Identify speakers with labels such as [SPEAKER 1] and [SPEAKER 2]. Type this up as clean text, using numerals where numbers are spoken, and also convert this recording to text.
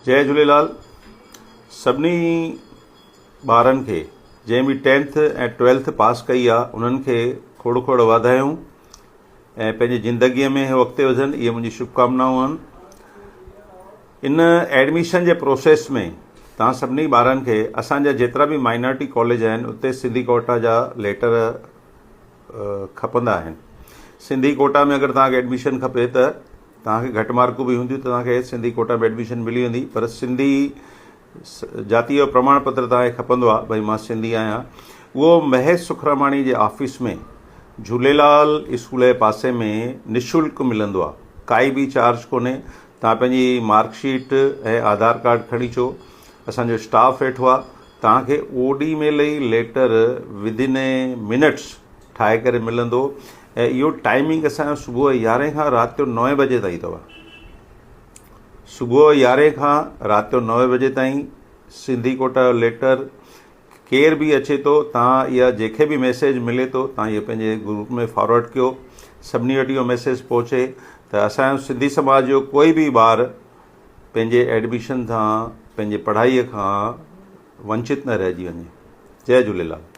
[SPEAKER 1] جئي جهوليلال سڀني ٻارن کي جنهن به ٽينٿ ۽ ٽويلٿ پاس ڪئي آ انهن کي کوڙ کوڙ واڌايون ۽ پنهنجي زندگي ۾ هو اڳتي وڌن اهي منهنجي شڀڪامنائون آهن ان ايڊميشن جي پروسيس ۾ توهان سڀني ٻارن کي اسان جا جيترا به مائنارٽي ڪاليج آهن اتي سنڌي ڪوٽا جا ليٽر کپندا آهن سنڌي ڪوٽا ۾ اگر توهان کي ايڊميشن کپي ته توهان کي گهٽ مارڪون به هونديون ته توهان کي سنڌي ڪوٽا ۾ ايڊميشن ملي ويندي پر سنڌي جاتي جو پرماڻ پتر توهان کي کپندو آهي ڀئي مان سنڌي آهيان اهو مهيش سکراماڻي جي آفيس ۾ جهوليلال اسڪول جي پاسي ۾ نشلڪ ملندو آهي ڪائي به چارج ڪونهي توهان پنهنجي مارڪ شيٽ ۽ آڌار ڪارڊ کڻي اچو اسانجو اسٽاف ويٺو آهي توهان کي اوڏي مهل ئي letter with in a minutes ٺاهي ڪري ملندو ۽ اهو ٽائمنگ اسان جو صبح يارهين کان رات جو نوين بجي تائين اٿو صبح يارهين کان رات جو نوين بجي تائين سنڌي ڪوٽا جو ليٽر ڪير به اچي ٿو تان اها جيکي به ميسيج ملي ٿو تان اهو پنهنجي گروپ ۾ فارورڊ ڪيو سڀني وٽ اهو ميسيج پهچي ته اسان جو سنڌي سماج جو ڪوئي به ٻار پنهنجي ايڊميشن کان پنهنجي پڙهائي کان ونچت نه رهجي وڃي جئي جهوليلال.